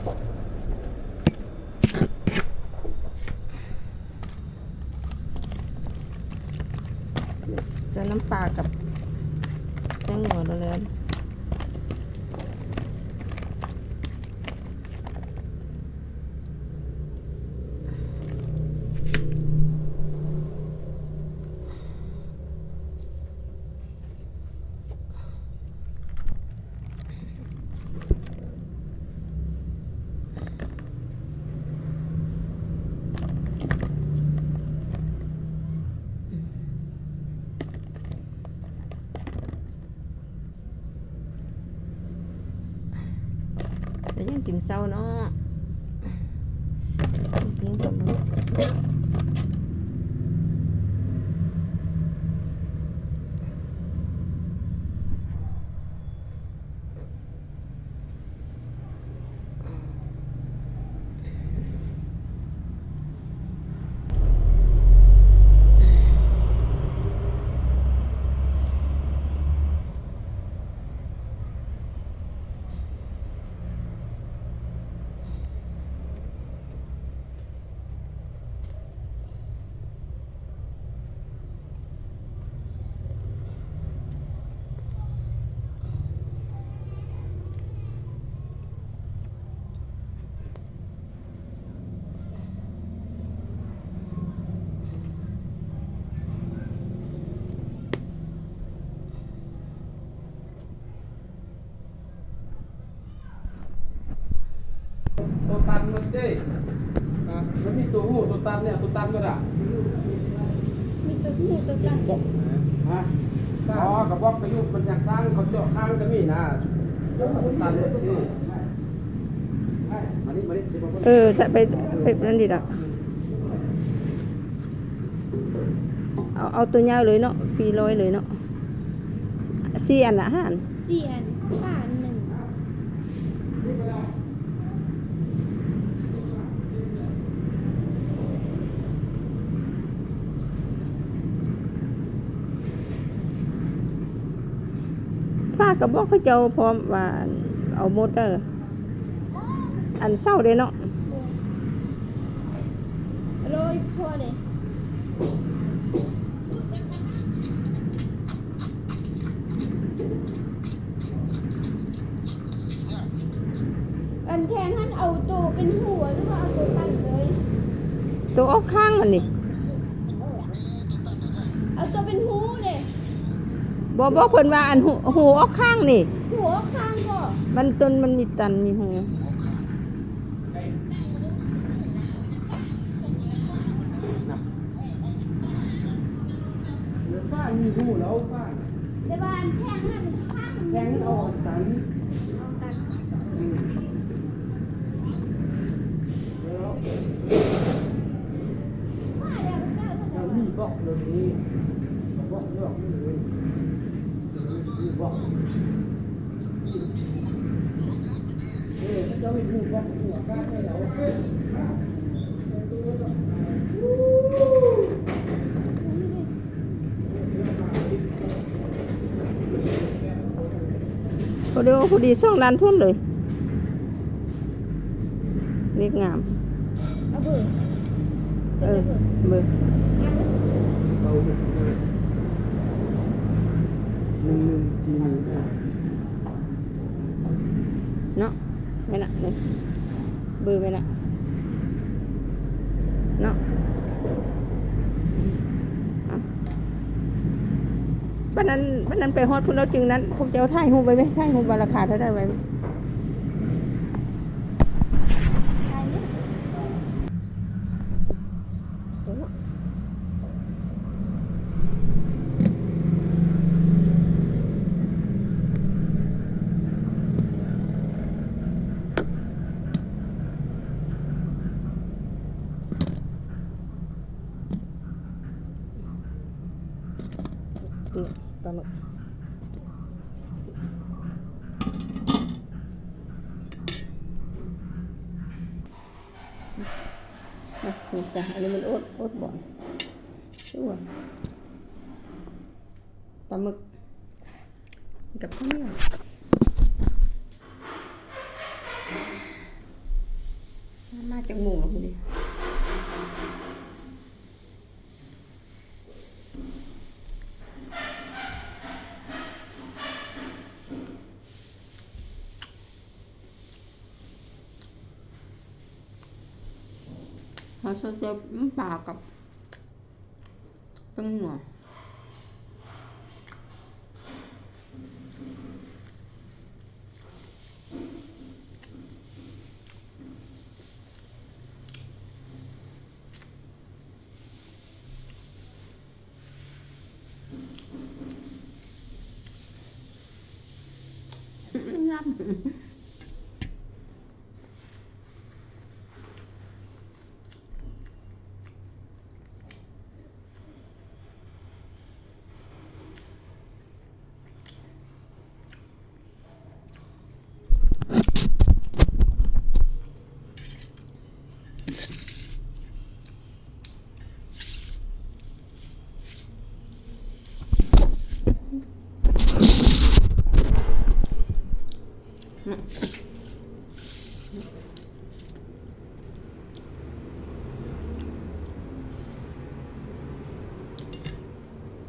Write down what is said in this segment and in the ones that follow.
ໃສ່ນ້ຳປາກັບແປ້ງນົວແລ້ວ. ແລ້ວຍັງກິນເຊົ້າເນາະ ກິນກັບ ໂຕຕັນໝົດເດ້ ມັນມີໂຕຮູ້ ໂຕຕັນເນຍ ໂຕຕັນໝົດອະ ມີໂຕຮູ້ ໂຕຕັນ ຮະ ອໍ ກະບອກກະຢູ່ ມັນຢາກສ້າງ ເຂົາເຈາະຂ້າງກະມີນະ ໂຕຕັນໝົດເດ້ ມານີ້ ມານີ້ ເອີ ໄປ ໄປນັ້ນດີດອກ ເອົາ ເອົາໂຕໃຫຍ່ເລີຍເນາະ ຟຣີຮ້ອຍເລີຍເນາະ ສີ່ອັນນະຫັ້ນ ສີ່ອັນ ປາອັນໜຶ່ງ ຝາກກະບອກເຂົາເຈົ້າພ້ອມວ່າ ເອົາໝົດເດີ ອັນເຊົ້າເດ້ເນາະ ໂລຍພໍເດ້. ອັນແທນຫັ້ນເອົາໂຕເປັນຫູ ຫຼືວ່າເອົາໂຕປັ້ນເລີຍ? ໂຕອອກຂ້າງມັນນີ້ ເອົາໂຕເປັນຫູເດ້. ບໍ່ ບໍ່ ເພິ່ນວ່າອັນຫູ ຫູອອກຂ້າງນີ້ ຫູອອກຂ້າງບໍ່? ມັນຕົ້ນມັນມີຕັນມີຫູ. ເອີ ຟ້າມີຫູແລ້ວ ຟ້າ ແຕ່ວ່າອັນແພງນັ້ນ ແພງເອົາອັນຕັນ ເອົາຕັນ ອືມ ແລ້ວ ແລ້ວມີບອກໂລດນີ້ ບອກເລື່ອງນີ້ເລີຍ ມີບອກ. ພໍດີ ພໍດີ ສອງລ້ານທຸນເລີຍ. ເລກງາມ ເອົາເບີ ເອີ ເບີ ເອົາເບີ ໜຶ່ງໜຶ່ງສີ່ໜຶ່ງຫ້າ ເນາະ ແມ່ນລະ ນີ້ ເບີແມ່ນລະ ເນາະ ເອົາ ບັດນັ້ນ ບັດນັ້ນໄປຮອດພຸ້ນແລ້ວຈຶ່ງນັ້ນ ພວກເຈົ້າຖ່າຍຮູບໄວ້ໄໝ? ຖ່າຍຮູບວ່າລາຄາເທົ່າໃດໄວ້ໄໝ? ນີ້ ປາໝຶກ ນີ້ຈ້ະ ອັນນີ້ມັນອົດ ອົດບ່ອນ ຊົ່ວ ປາໝຶກ ກັບເຂົ້າໜຽວ. ຈັກໂມງແລ້ວມື້ນີ້? ເຮົາຊອດເຈີນ້ຳປາກັບແປ້ງນົວ.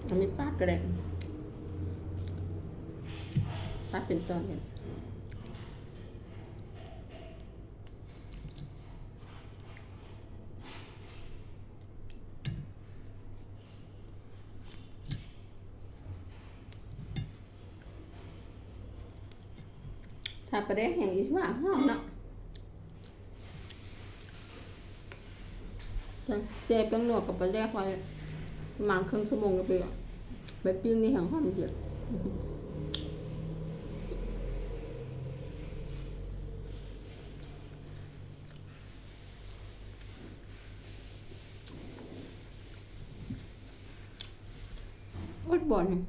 ເອົາມີດປາດກໍໄດ້ ປາດເປັນຕອນເລີຍ. ຖ້າປາແດກແຫ້ງອີກວ່າຫອມເນາະ. ແຊ່ແປ້ງນົວກັບປາແດກໄວ້ປະມານເຄິ່ງຊົ່ວໂມງ ແລ້ວໄປ ໄປປີ້ງນີ້ແຮງຫອມເດະ. ອົດບໍ່ນີ້.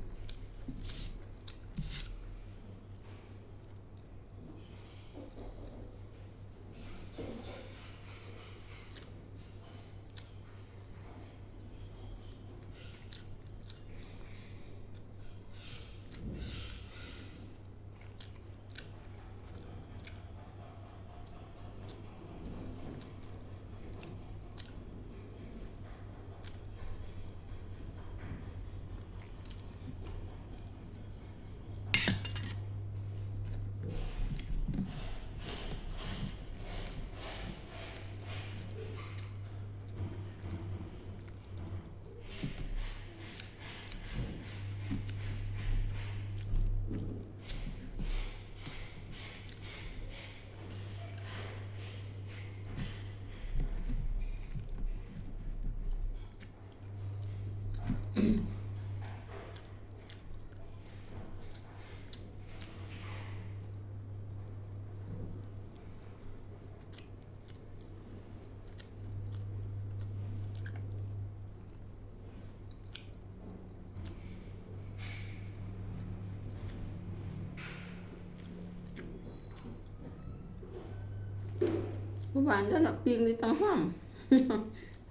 ບໍ່ຫວານເດີເນາະ ປີ້ງນີ້ຕ້ອງຫອມ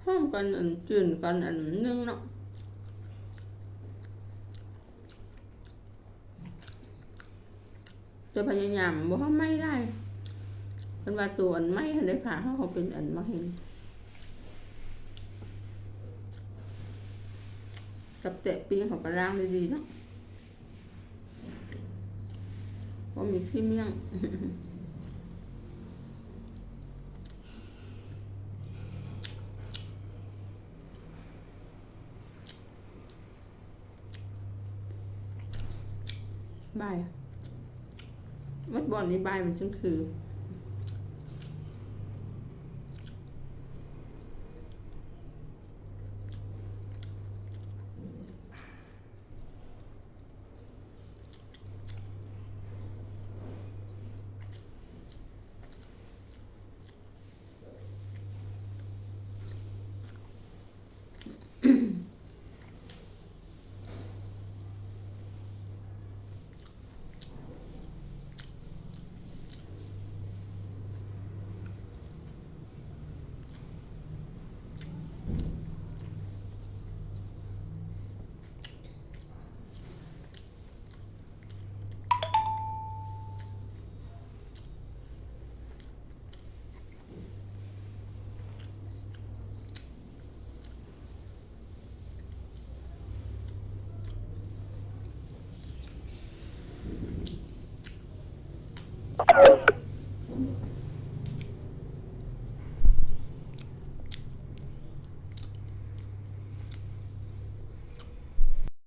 ຫອມກ່ອນ ອັນ ຈືນກ່ອນ ອັນ ໜຶ້ງເນາະ. ຈະພະຍາຍາມບໍ່ໃຫ້ໄໝ້ຫຼາຍ ເພິ່ນວ່າໂຕອັນໄໝ້ຫັ້ນໄດ້ ພາເຮົາເປັນອັນໝາກເຫັງ ກັບແຕະປີ້ງເຮົາກໍລ້າງດີໆເນາະ ບໍ່ມີຂີ້ໝ້ຽງ. ບ່າຍ ໝົດບ່ອນນີ້ບ່າຍມັນຈັ່ງຄື. ເ